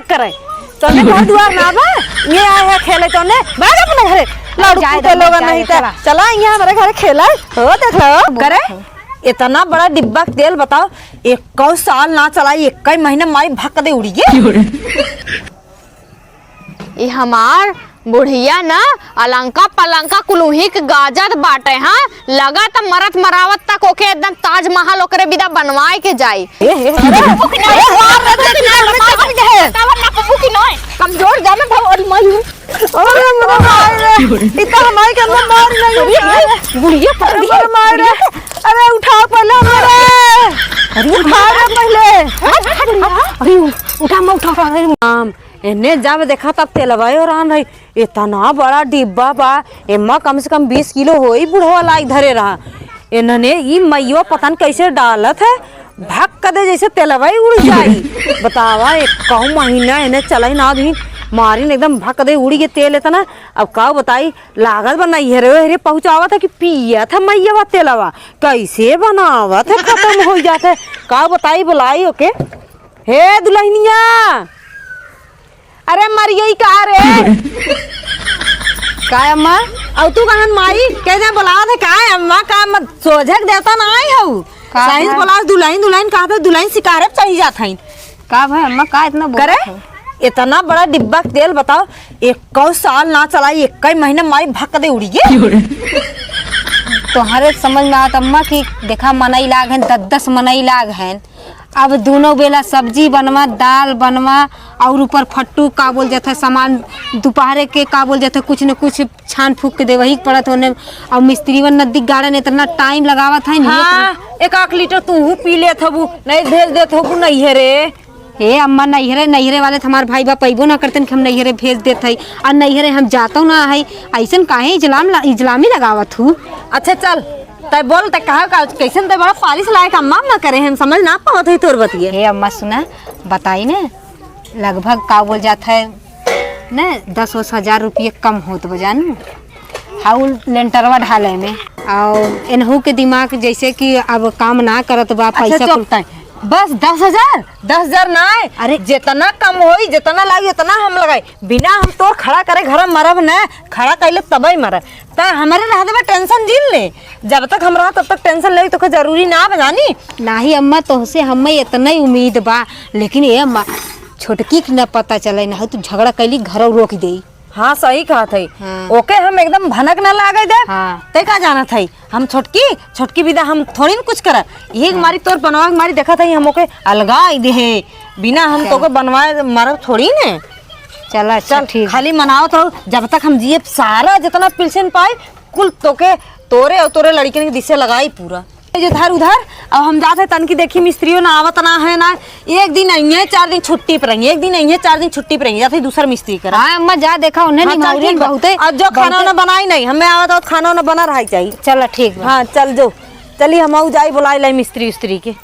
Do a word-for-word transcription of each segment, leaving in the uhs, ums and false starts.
करे। तोने घर दुआर ना बा, ये आए है खेले तोने, भाग अपने घरे। लाड़ू जाए पूते दे, लोगन जाए नहीं दे, त चला। चला, यहाँ हमारे घरे खेला। हो, देख लो। करे, इतना बड़ा डिब्बा के तेल बताओ, एक्को साल ना चलाई, एक्को महीना माई भक दे उड़ी गे। ई हमार बुढ़िया ना अलंका पलंका कुलुही के गाजत बाटे, हाँ? लगा त मरत मरावत तक ओके एकदम ताजमहल ओकरे बिदा बनवाए के जाई। ए, ए, अरे, ए, मार दे, मार दे, मार दे। बतावा ना पप्पू की नोय। कमजोर जामे भाव और माई। अरे, मेरे माई रे। इतना हमारे के अंदर मार नहीं अरे, है। बुढ़िया पकड़ अरे, दिया। मेरे माई रे। अरे, उठाओ पहले हमारे। अरे, उठाओ रे पहले। हट, हट, हट। अरे, उठा, मैं उठा, उठा, अरे, राम। एने जब देखा तब तेलवा ओरान रही। इतना बड़ा डिब्बा बा, एमा कम से कम बीस किलो होई बुढ़वा लाई धरे रहा। इन्हने ई मइयो पता न कैसे डालत है, भक दे जैसे तेलवा ही उड़ जाई। बतावा, एक कहूँ महीना इन्हें चलाई ना दी, मारिन एकदम भक दे उड़ी गे तेल इतना। अब का बताई, लागत बा नैहरे ओहरे पहुँचावत है कि पियत है मइया बा तेलवा, कैसे बनावत है, खतम हो जात है। का बताई, बुलाई ओके। हे दुल्हनिया, अरे मरियई का रे? का अम्मा? अउ तू कहन माई, कैसे बुलावत है का अम्मा? का मत सोझक देता ना आई हऊ। का सही से भा? बुलावत दुल्हन, दुल्हन कहत है, दुल्हन शिकारे पे चढ़ी जात हईन। का भाई अम्मा, का इतना बोलत करे? हो? इतना बड़ा डिब्बा के तेल बताओ, एक्को साल ना चलाई, एक्को महीना माई भक दे उड़ी गे। तोहरे समझ में आवत अम्मा कि देखा मनई लाग हैं, दस दस मनई लाग हैं, अब दूनो बेला सब्जी बनवा, दाल बनवा, और ऊपर फट्टू का बोल जात है सामान, दोपहरे के का बोल जात है, कुछ न कुछ छान फूक के देवही के पड़त होने। और मिस्त्रीवन नदी गाड़न इतना टाइम लगावत है, हाँ, एक आख लीटर तूहू पी लेत हबू, नहीं भेज देत हबू नैहरे। हे अम्मा, नैहरे, नैहरे वाले तो हमार भाई बाप अइबो ना करतन कि हम नैहरे भेज देत हई, और नैहरे हम जातो ना हई, ऐसन काहे इजलाम ला-, इजलामी लगावत हूँ? अच्छा चल, तै बोल, तै कहा का, कैसन तै बड़ा पालिश लायक अम्मा, अम्मा करे हैं, समझ ना पावत है तोर बतिये। हे अम्मा सुना, बताई ने, लगभग का बोल जात है ने, दस ओस हजार रुपये कम होत बा जानू। हाउ लेंटरवा ढाले में, और एनहू के दिमाग जैसे कि अब काम ना करत बा, अच्छा, पैसा चुप कुल तै। बस दस हजार? दस हजार ना है। अरे। जितना कम होई, जितना लागी, उतना हम लगाई। बिना हम तोर खड़ा करे घर में मरब न, खड़ा कइले तबई मरब। त हमरे रह देबे, टेंशन जिन ले। जब तक हम रह, तब तक टेंशन लेवे तोके जरूरी ना बा जानी। नाही अम्मा, तोहसे हमें इतना ही उम्मीद बा, लेकिन ए अम्मा, छोटकी के न पता चले, ना तू झगड़ा कैली, घरौ रोक देई। हाँ, सही कहत है। हाँ। ओके हम एकदम भनक न लागे देब। हाँ। ते का जानत है, हम छोटकी, छोटकी बिदा हम थोड़ी न कुछ करब। यही हाँ। मारी तोर बनवा के मारी देखत है, हम ओके अलगाई देहे। बिना हम अच्छा। तोके बनवाए मरब थोड़ी ने। चला, अच्छा, चल, ठीक। खाली मनावत रहो, जब तक हम जिए सारा जितना पेंशन पाई, कुल तोके, तोरे और तोरे लड़किन के दिसे लगाई पूरा। ये जो धर उधर, अब हम जात है तनकी देखी मिस्त्रियों ना आवत ना है ना, एक दिन अइहे, चार दिन छुट्टी पर रही, एक दिन अइहे, चार दिन छुट्टी पर रही, जात है दूसर मिस्त्री करा। हाँ अम्मा, जा देखा उन्हें हाँ, चल, निमौरियन ठीक बा। बहुते, अब जो खाना बहुते ना बनाई नहीं, हमें आवत आवत खाना ना बना रहा चाहिए। चला ठीक बा। हाँ चल जो, चली हम आऊ जाई बुलाई लाई मिस्त्री उस्त्री के।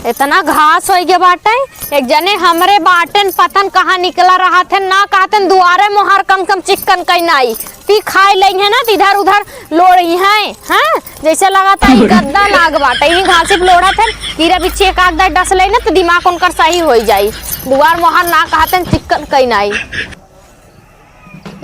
इतना घास होइ गया बाटे, एक जने हमरे बाटेन पतन कहाँ निकला रहत है, ना कहतन दुआरे मोहार कम से कम चिक्कन कई नाई। पी खाए लइहें ना, त इधर उधर लोड़िहें, हैं? जैसे लगाता ई गद्दा लाग बाटे, ई घासी पे लोड़त है, कीड़ा बिच्छी एक आध डस ले ना, त दिमाग उनकर सही होइ जाई। दुआर मोहार ना कहतन चिक्कन कई नाई।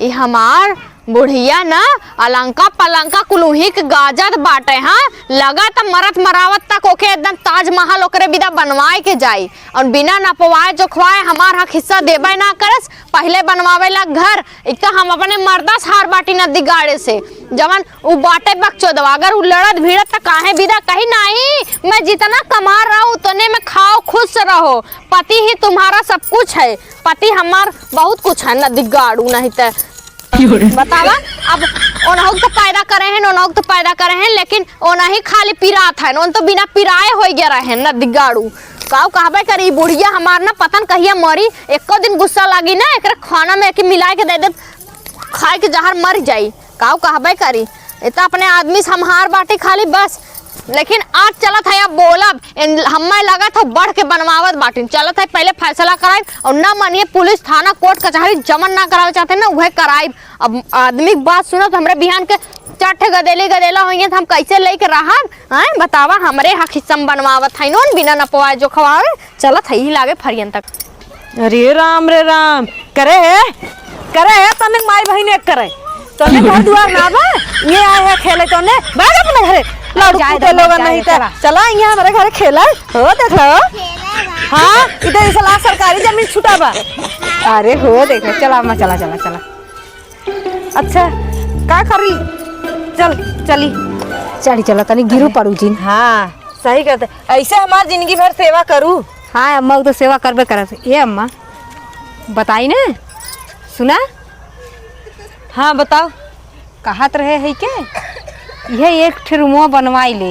ई हमार बुढ़िया ना अलंका पलंका कुलुही के गाजत बाटे, हाँ? लगा त मरत मरावत तक ओके एकदम ताजमहल ओकरे बिदा बनवाए के जाई। और बिना नपवाए जोखवाए हमार हक हिस्सा देबे ना करस, पहिले बनवावे ला घर। एक तो हम अपने मर्दा से हार बाटी नदी गाड़े से, जवन उ बाटे बकचोदवा, अगर उ लड़त भिड़त त काहे बिदा कही, "नाही, मैं जितना कमा रहा हूँ उतने में खाओ, खुश रहो, पति ही तुम्हारा सब कुछ है।" पति हमार बहुत कुछ है, नदी गाड़ू नहीं त। बतावा, अब ओनहु त पैदा करे हैं, ओनहु त पैदा करे हैं, लेकिन ओनही खाली पिरात है, ओन तो बिना पिराए होइ गया रहे हैं, नदी गाड़ू। काऊ कहबे करी, बुढ़िया हमार ना पता न कहिया मरी, एको दिन गुस्सा लागी ना, एकरे खाना में एके मिलाए के दे दे, खाए के जहर मर जाई। काऊ कहबे करी, ए त अपने आदमी से हम हार बाटी खाली बस। लेकिन आज चलत है, अब बोलब, इन-, हम्मे लगत है बढ़ के बनवावत बाटिन। चलत है पहिले फैसला कराइब, और ना मानिए पुलिस, थाना, कोर्ट, कचहरी जमन ना करावे चाहते ना, उहे कराइब। अब आदमी के बात सुनत हमरे बिहान के चार ठे गदेली गदेला होइए, त हम कैसे लेके रहब? हैं, बतावा, हमरे हक हिस्सा में बनवावत है नोन, बिना नपवाए जोखवाए। चलत है यही लागे फरियन तक। अरे राम रे राम, करे है, करे है, तनिक माई बहिन एक करे। तोने घर दुआर ना बा, ये आए है खेले तोने, भाग अपने घरे। लड़कू जाए के दे, लोग जाए नहीं दे, त चला। चला, ये हमरे घरे खेला, हो देख लो। हाँ, इधर इस लाख सरकारी जमीन छुटा बा। अरे हो देख, चला अम्मा, चला, चला, चला। अच्छा, का करी? चल, चली। चली, चला, तनी गिरू पड़ू जिन। हाँ, सही कहते। ऐसे हमार जिंदगी भर सेवा करू। हाँ अम्मा, उ तो सेवा करबे करत। ए अम्मा, बताई ना, सुना। हाँ, बताओ। कहत रहे है के, यह एक ठे रूमवा बनवाई ले।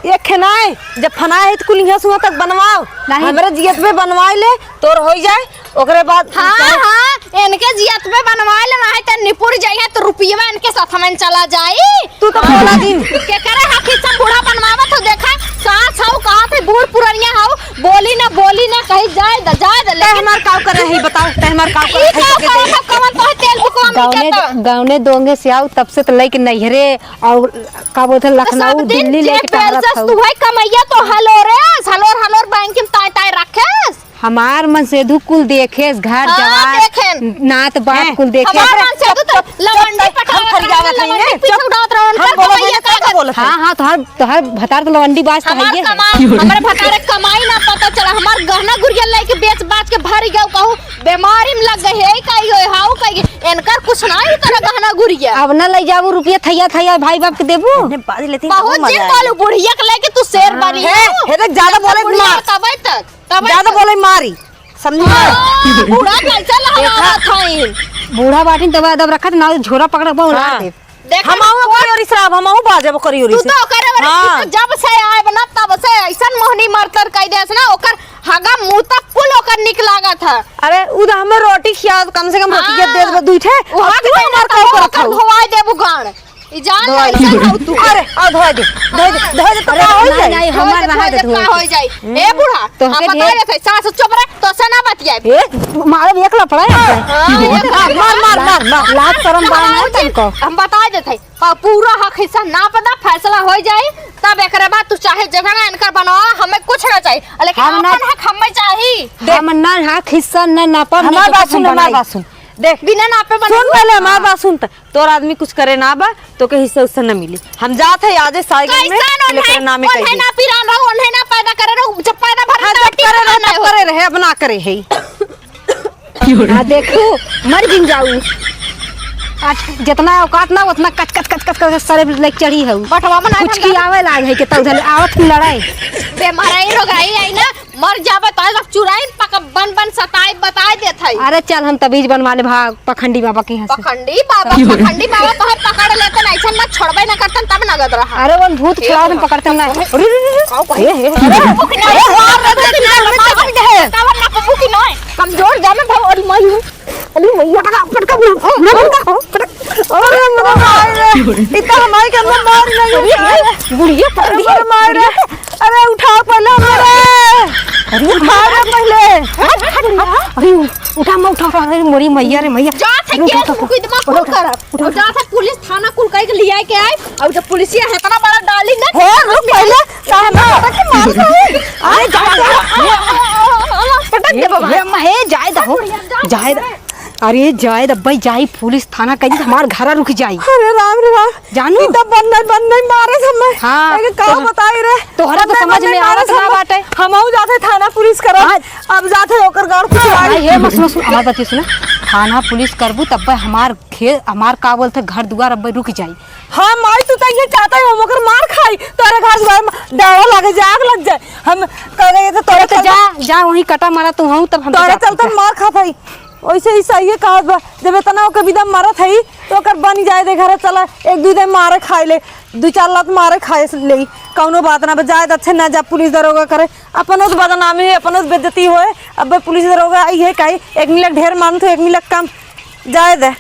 एक ठे नाय, जब फना है तो कुल यहाँ सुहा तक बनवाओ। नहीं। हमरे जियत में बनवाई ले, तोर होई जाए, ओकरे बाद हाँ, चाहे हाँ, इनके जियत में बनवाई ले, नहीं तो निपुर जाइए तो रुपयवा इनके साथ में चला जाई। तू तो हाँ। बोला दिन। के करे हाथी सब बूढ़ा बनवावत हो, देखा, सास हऊ, कहा थे बूढ़ पुरनिया हऊ, बोली ना, बोली ना, कही जाए द, जाए द, तै लेकिन हमार काव करे है, बताओ, तै हमार काव करे ई है, का के करे दे। है, कवन तो है तेल बुकवा में गौने, जाता। गौने दोंगे से आऊ, तब से तो लइके नैहरे और का बोलते हैं, लखनऊ, सब दिन दिल्ली जे लेके टहरत बेलजस हऊ। तू है, कमैया तो हलोरे, हलोर, हलोर बैंक में ताय, ताय रखेस। हमार मन से दू कुल देखेस, घर हाँ, जवार, देखेन। नात बाप हैं, कुल देखेस। हमार मन से दू तो चुप, चुप, लवंडी चुप, पटावत हम फरियावत रहन, हई, लवंडी हैं, पीछे चुप। उड़ावत रहन, हम बोलत हई, लवंडी का बोलत हई? हाँ, हाँ, तोहर, तोहर भतार तो लवंडी बाज तो हमार हइये है। कमाई, हमरे भतारे कमाई ना पता चला, हमार गहना गुरिया लेके बेच बाच के भर गयो, कहू बीमारी में लग गई है, काई होय, हाउ काई, इनकर कुछ ना ही तरह गहना गुरिया। अब ना ले जाबू रुपया थैया थैया भाई बाप के देबू? अपने बाज लेती बहुत मजा जिन आए। बोलू बुढ़िया के लेके तू शेर हाँ। बनी हे, हो। हे देख, ज्यादा बोले बुढ़िया मार। तबे तक, तबे ज्यादा तक। बोले मारी, समझी? हाँ, बूढ़ा कैसे लहरावत हईन? बूढ़ा बाटिन तब अदब रखत ना, झोरा पकड़ के उलार हाँ। दे। देख, हम आहू ओकरे ओरी से रहब, हम आहू बाजब ओकरे ओरी तू से। तो ओकरे ओरी हाँ। से जब से आए बना तब से ऐसन मोहनी मरतर कई देस ना, ओकर हगा मुंह तक कुल ओकर निक लागत है। अरे उ तो हमें रोटी खिया, कम से कम रोटी के हाँ। दे दे दुई ठे। उ और हाथ तू में हमार ना का तो करत ओकर हऊ? धोवाई देबू गाड़। ई जान धोवाई ऐसन दे। हऊ तू। अरे, आ धोवाई दे, धोवाई दे, धोवाई दे, तो अरे, का होई नहीं, जाई? नहीं, धोवाई हमार दे, रहा धोवाई दे, दे, का धोवाई। होई जाई? ए बूढ़ा, तो हम के बताए ढेर देते, सास चुप रहे, तो से ना बतियाए। ए, मारे एक लपड़ा है। हाँ, एक लपड़ा। मार, मार, मार, मार। लाज शरम बाय ना तनको। हम बताए देते, हाँ, पूरा हक हिस्सा नाप दा, फैसला हो जाई, तब एकरे बाद तू चाहे जगह ना इनकर बनावा, हमें कुछ ना चाहिए, लेकिन हम ना अपन हक हमें चाही। हम ना हक हिस्सा ना नापब, ना हमार तो बात सुन, हम हमार बनाई। बात सुन। देख, बिना नापे बने सुन हुए? पहले हमार हाँ। बात सुन त। तोर आदमी कुछ करे ना बा, तोके हिस्सा उस्सा ना मिली। हम जात है आजे साइकिल में, कैसन ओन्हे, लेकर नामे ओन्हे कहिए। ना पिरान रहो, ओन्हे ना पैदा करे रहो, जब पैदा भरे हाँ, ना जब करे रहे, तब करे रहे, अब ना करे है। आ देखू, मर जिन जाऊ। आज जितना औकात ना, उतना कच, कच, कच, कच, कच सरे लेके चढ़ी हऊ। बटवा में ना कुछ की आवे लाग है कि तब उधर आवत ही लड़ाई। बेमाराई रोगाई आई ना, मर जाबे तो आज चुराइन पक-, बन, बन सताई बताई देत है। अरे चल, हम तबीज बनवा ले भाग पखंडी बाबा के यहाँ से। पखंडी बाबा, पखंडी बाबा तोहर पकड़ लेते ना, ऐसा ना छोड़बे ना करतन, तब नगद रहा। अरे वो भूत खिलाओ, हम पकड़ते ना। अरे, अरे, अरे, अरे, अरे, अरे, अरे, अरे, अरे, अरे, अरे, अरे, कमजोर जाने भाव, अरे माई। अरे मैया, पटका, पटका, पटका, पटका। अरे मेरे माई रे, इतना हमारे के अंदर मार नहीं है। बुढ़िया पकड़ अरे ली। मेरे माई रे, अरे उठाओ पहले हमारे। अरे उठाओ रे पहले। हट, हट, हट। अरे उठा, मैं उठा, अरे मोरी मैया रे मैया। जा थे अरे उठा, केस उठा, मुकदमा उठा, कुल उठा, कर। उठा, उठा। जा थे पुलिस थाना कुल कह के लिया के आए। और जब पुलिसिया है इतना बड़ा डाली ना। हे रुक पहले। ताना पटक के मार दे। अरे, जाए दे। पटक दे बाबा। हे, हे, जाए दे हो। जाए दे। अरे, जाए दे, अब्बे जाई पुलिस थाना कह दी, हमार घरा रुक जाई। अरे राम रे राम। जानू। ई तो बंदर, बंदर मारे समय। हाँ, अरे, का तो बताई रे? तोहरे तो बंदर, समझ बंदर में मारे आवत ना समय। बाटे। हमहू जाते थाना पुलिस करब। हाँ। अब जाते ओकर गाड़ कुछ भाई, हे, मत सुनो, सुनो, हमार बात सुनो। थाना पुलिस करबू, तब हमार खे-, हमार का बोलते, घर दुआर अब रुक जाई। हाँ माई, तू तो ये चाहता है हम ओकर मार खाई, तोरे घर दुआर में डावा लगे जाए, आग लग जाए। हम कह गए तो तोरे अरे तो चलते जा, जा वहीं कटा मारा तू हूँ, तब हम तोरे जाते चलते जा। मार खात हई। वैसे ही सही है कहत बा, जब इतना ओकर विदा मारत हई, तो ओकर बनी जाए दे घर, चला एक दू दिन मारे खाए ले, दू चार लात मारे खाए ले, कौनो बात ना, बस जाए दे, अच्छे ना जा पुलिस दरोगा करे, अपनो तो बदनामी है, अपनो तो बेइज्जती होए। अब पुलिस दरोगा आई है काई, एक मिनट ढेर मानत हो, एक मिनट कम, जाए दे।